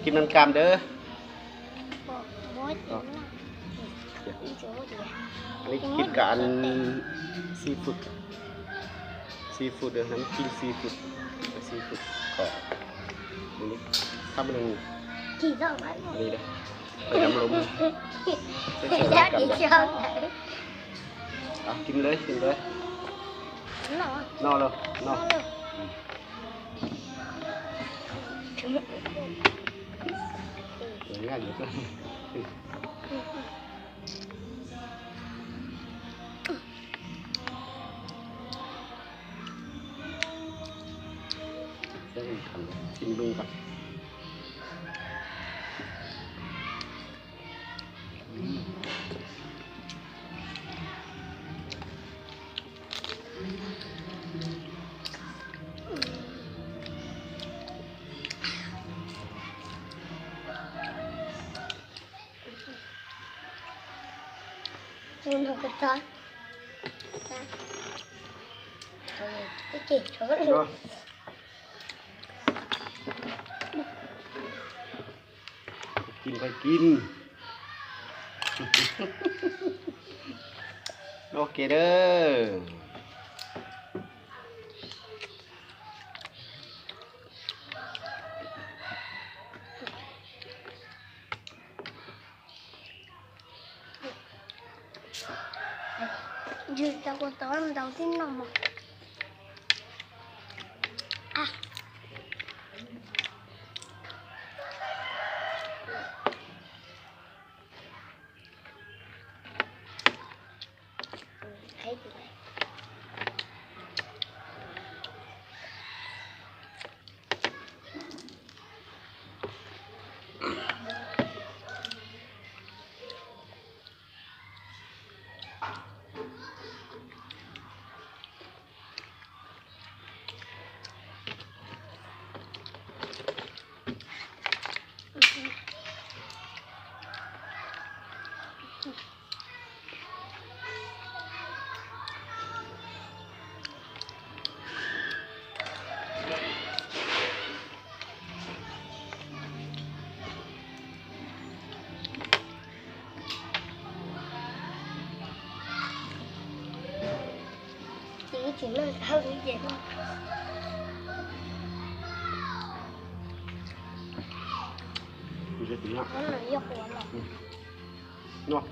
ກິນນ້ຳກາມເດີ. ບໍ່ ບໍ່ກິນລະ. ອັນນີ້ກິນກັບອັນຊີຟູດ ຊີຟູດເດີ ນ້ຳຈິ້ມຊີຟູດ ຊີຟູດກໍ ອັນນີ້ ທຳອັນນີ້ ກິນດອກໄມ້ ອັນນີ້ເດີ ໄປດຳລົມ ເປັນສະຫຼາດກັນ ເອົາ ກິນເລີຍ ກິນເລີຍ ນອ ນອເລີຍ ນອ ນອເລີຍ. ຊິມເບິ່ງກ່ອນ. ກິນໄປກິນ ໂອເຄເດີ. ຢືນຕະໂກນຕອນເຮົາກິນນົມ. ເນາະ ເນາະ ເນາະ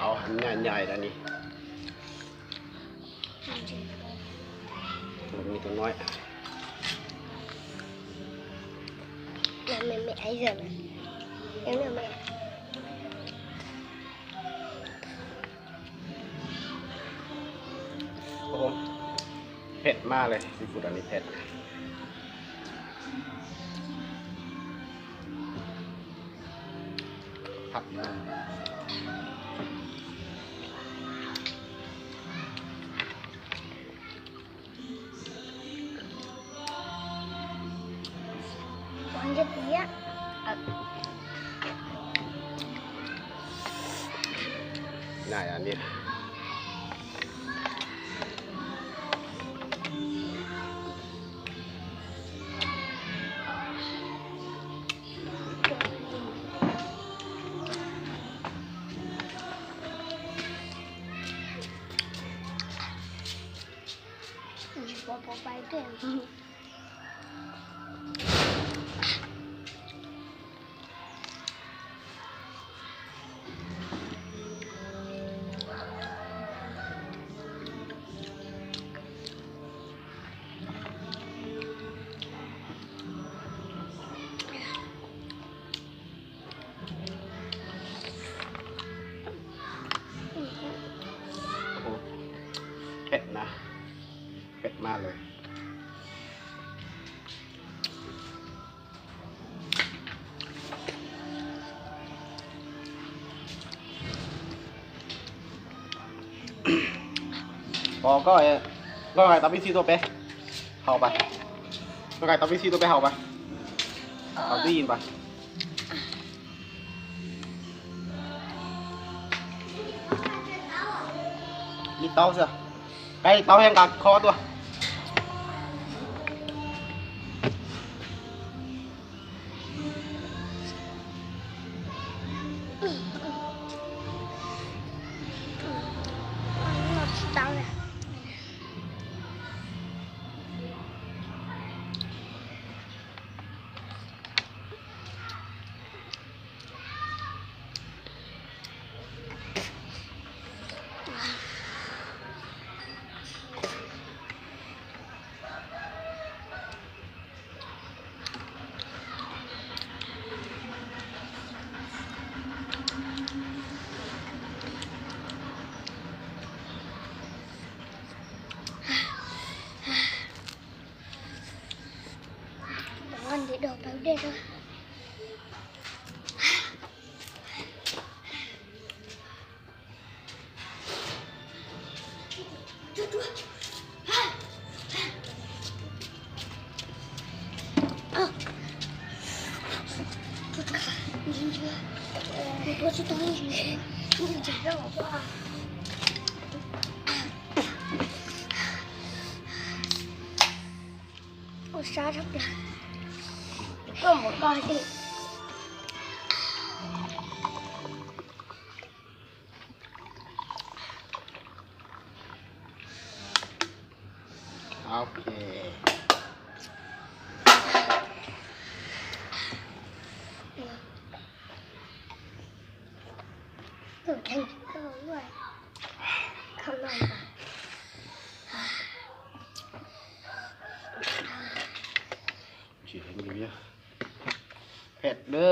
ເອົາໃຫ້ໃຫຍ່ໆ ດານີ້. ມັນມີຕົວນ້ອຍ ແມ່ ແມ່ ແມ່ ໄອ້ເສືອນະ ແມ່ ແມ່ ແມ່ ໂອ້ໂຫ ເຜັດມາເລີຍ ຊີຟູດອັນນີ້ເຜັດ. ຜັກມັນ ມັນຈະເປຍກ ໜ້າອັນນີ້. ໂອ້ ເຜັດນະ ເຜັດມາກເລີຍ. ພໍກໍ ກໍໄກ່ຕັບອີກສີ່ຕົວໄປ ເຮົາໄປ ກໍໄກ່ຕັບອີກສີ່ຕົວໄປ ເຮົາໄປ ເອົາຕູ້ຍິນໄປ ມີເຕົາຊະ. ໄປເຕົາແຮງກະຄໍຕົວະ. ໂອເຄ. ເຜັດເດີ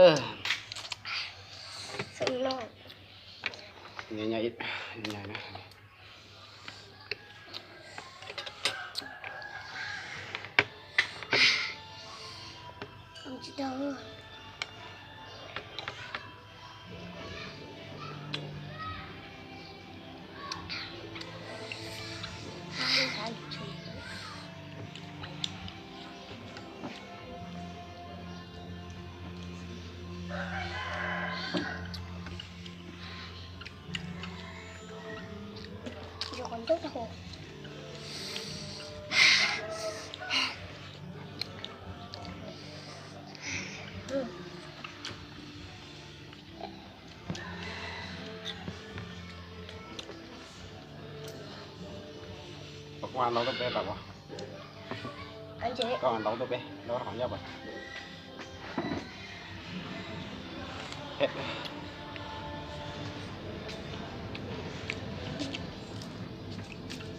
ສ່ວນນ້ອຍ ໃຫຍ່ໆ ໃຫຍ່ໆ ນະ. Pokoknya lo tuh bebas, wah. Anjir. Kau nggak tahu tuh, Be. Lo orang aja, Pak. Eh.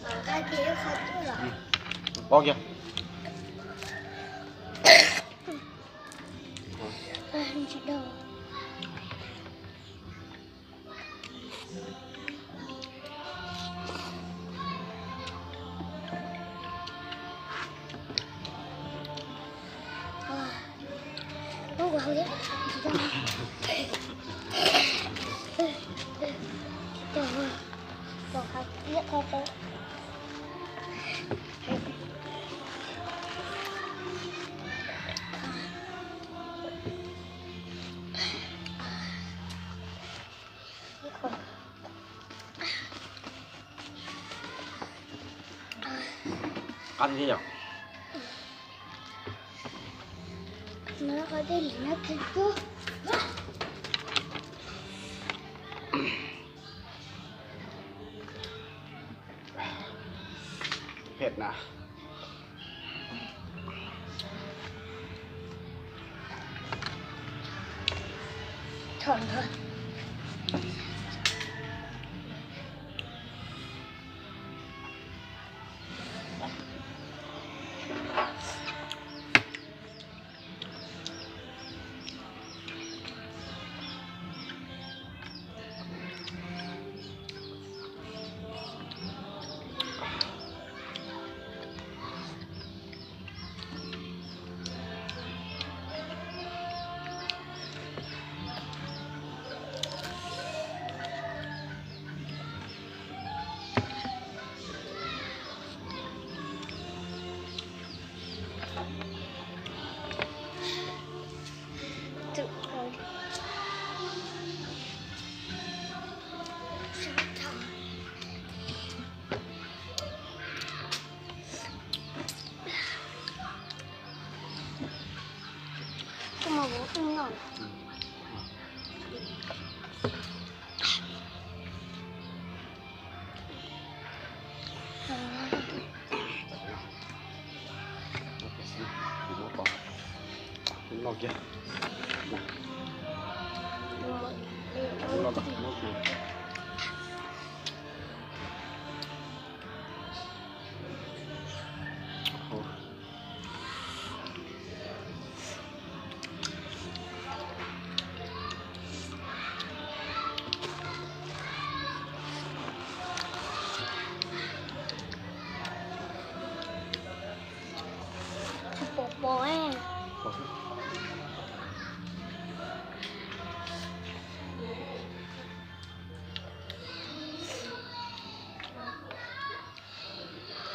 Angkat dia satu lah. Hmm. Pokoknya. Ah, anjir dong. ເຜັດນະ. ຖອນເຖາະ. ອ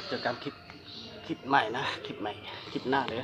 ເຈີກັນຄລິບ ຄລິບໃໝ່ນະ ຄລິບໃໝ່ ຄລິບໜ້າເດີ້.